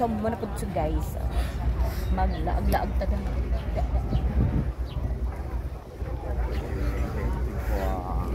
So muna po siya, guys. Maglaag-laag ta da. Wow.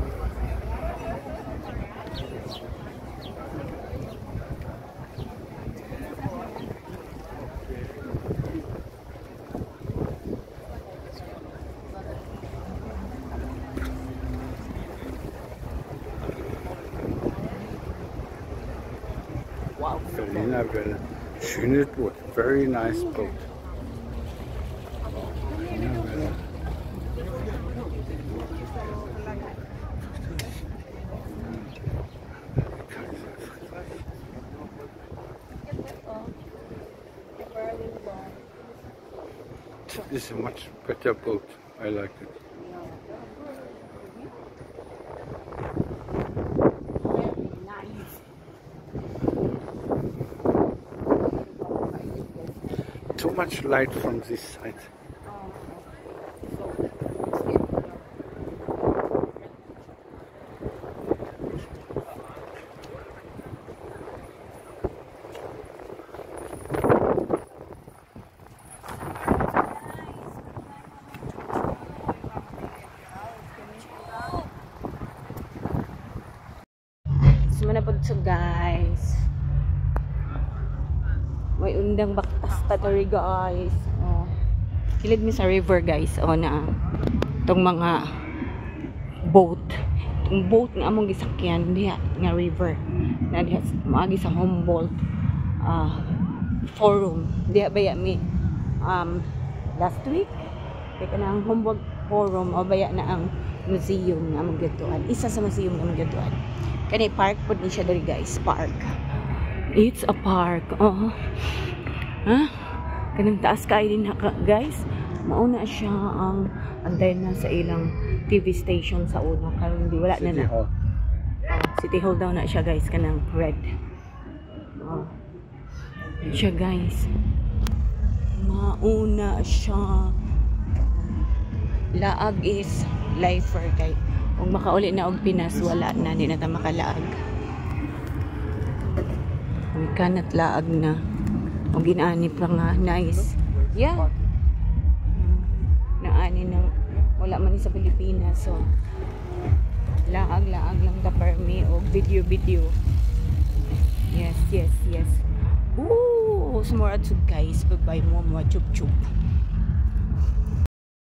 Wow. Berliner Welle. Schönes Boot. Very nice boat. Berliner Welle. Kaiser Friedrich. This is a much better boat. I like it. Nice. Too much light from this side. So muna po siya, guys. May undang baktas ta diri, guys. Oh. Kilid mi sa river, guys. Oh na. Itong mga boat. Itong boat nga among gisakyan diha nga river. Na diha moagi sa Humboldt Forum. Diha baya mi last week. Kay kanang Humboldt Forum o baya na ang museum nga among gituan. Isa sa museum nga among gituan. Kani park pud ni siya diri, guys, park. It's a park. Oh. Ha? Kanang taas kaayo din na guys. Mauna siya ang antena sa ilang TV station sa una, karon di wala na City na. Hall. Oh, City Hall daw na siya, guys, kanang red. Oh. Yan siya, guys. Mauna siya. Laag is lifer kay kung makauli na og Pinas, wala na, di na ta makalaag. We cannot laag na. Og ginaani pa nga nice. Yeah. Naani nang wala man ni sa Pilipinas, so laag laag lang ta permi og video video. Yes. Ooh, smore at guys. Bye-bye mo mo chup chup.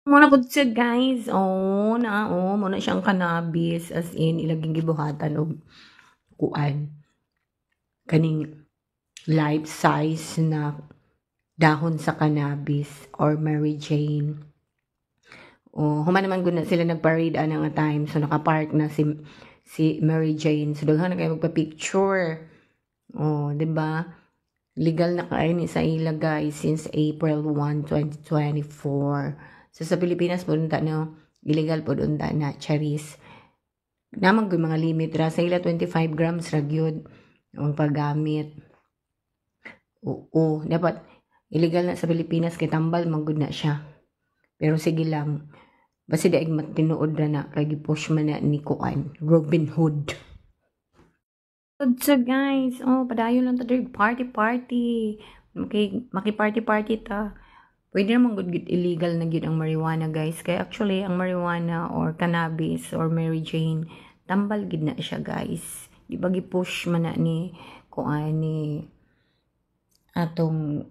Muna po siya, guys. Oh, na oh, muna siyang cannabis, as in ilaging gibuhatan og kuan. Kaning life size na dahon sa cannabis or Mary Jane. Oh, human naman gud na sila nagparade ana nga time. So nakapark na si si Mary Jane. So daghan na kayo magpa-picture. Oh, 'di ba? Legal na kaayo ni sa ila, guys, since April 1, 2024. So sa Pilipinas po unta no, illegal po unta na, charis. Naman gyud mga limit ra sa ila, 25 grams ra gyud ang paggamit. Oo, dapat illegal na sa Pilipinas kay tambal man gud na siya. Pero sige lang. Basta di ay matinuod ra na kay gipush man na ni kuan, Robin Hood. So guys, oh, padayon lang ta diri, party party. Maki maki party party ta. Pwede naman gud gid illegal na gyud ang marijuana, guys. Kaya actually ang marijuana or cannabis or Mary Jane, tambal gid na siya, guys. Di ba gi-push man na ni kuan, ni atong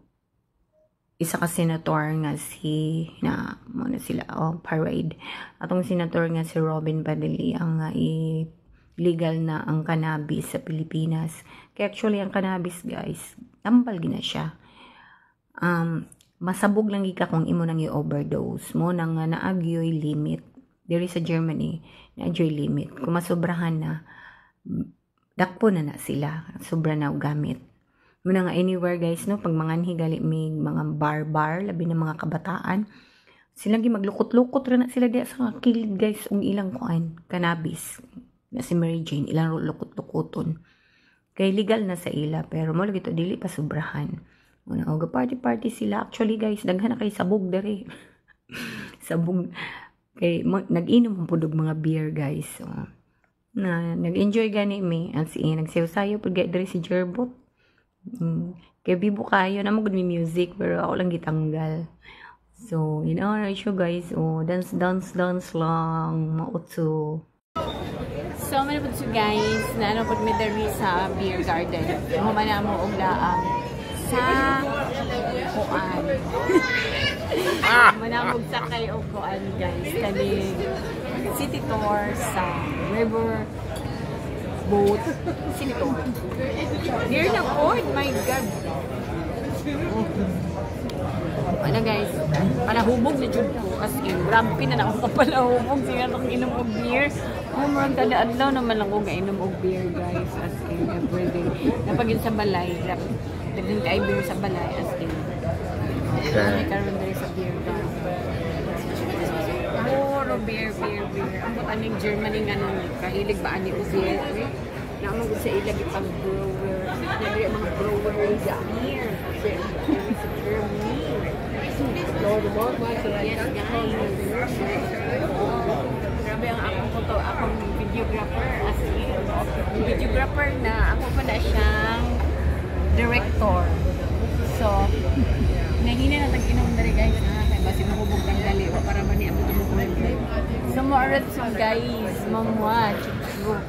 isa ka senator nga si na mo na sila, oh, parade atong senator nga si Robin Padilla ang nga i legal na ang cannabis sa Pilipinas. Kaya actually ang cannabis, guys, tambal gina siya. Masabog lang gid ka kung imo nang i-overdose mo nang nga naagyoy limit. Diri sa Germany, naagyoy limit. Kung masobrahan na, dakpo na na sila. Sobra na og gamit. Muna nga anywhere, guys, no, pag mga gali mig mga bar-bar, labi na mga kabataan, sila gi maglukot-lukot ra na sila diya sa kilid, guys, ug ilang kuan, cannabis na si Mary Jane, ilang lukot-lukoton. Kay legal na sa ila, pero mo lagi to dili pa sobrahan. Muna og party party sila. Actually, guys, daghan na kay sabog dere. Sabog kay nag-inom man pud og mga beer, guys. So, na nag-enjoy gani mi as in nagsayo-sayo pud gay diri si Jerbot. Kay bibo kayo na mo gud mi music pero ako lang gitanggal. So, yun na siya, guys. Oh, dance, dance, dance lang. Mautso. So, man po so guys, na ano po mi diri sa beer garden. Human na mo og laang sa kuan. Human na mo og sakay og kuan, guys. Kani city tour sa river boat city tour. Here na po, my God. Ano guys, palahubog na jud ko, as in, grabe na na ako kapalahubog sige akong inom og beer. Oh, murag kada adlaw naman lang ko inom og beer, guys, as in everyday. Napagin sa balay, grabe. Daghan kay beer sa balay, as in. Okay. Karon diri sa beer garden. Puro beer, beer, beer. Ang aning Germany nga nung kahilig ba ani og beer? Eh? Naman gud sa ila gipang brewer. Nagri mga breweries here. Sa Germany. Yes, guys. Oh, grabe ang akong photo, akong videographer, as in. Videographer na, ako pa na siyang director. So, nahina na tag-inom na rin, guys, ha. Kay basi mahubog ang dali o para man ni abot mo. So, more so guys, mamwa, chuk.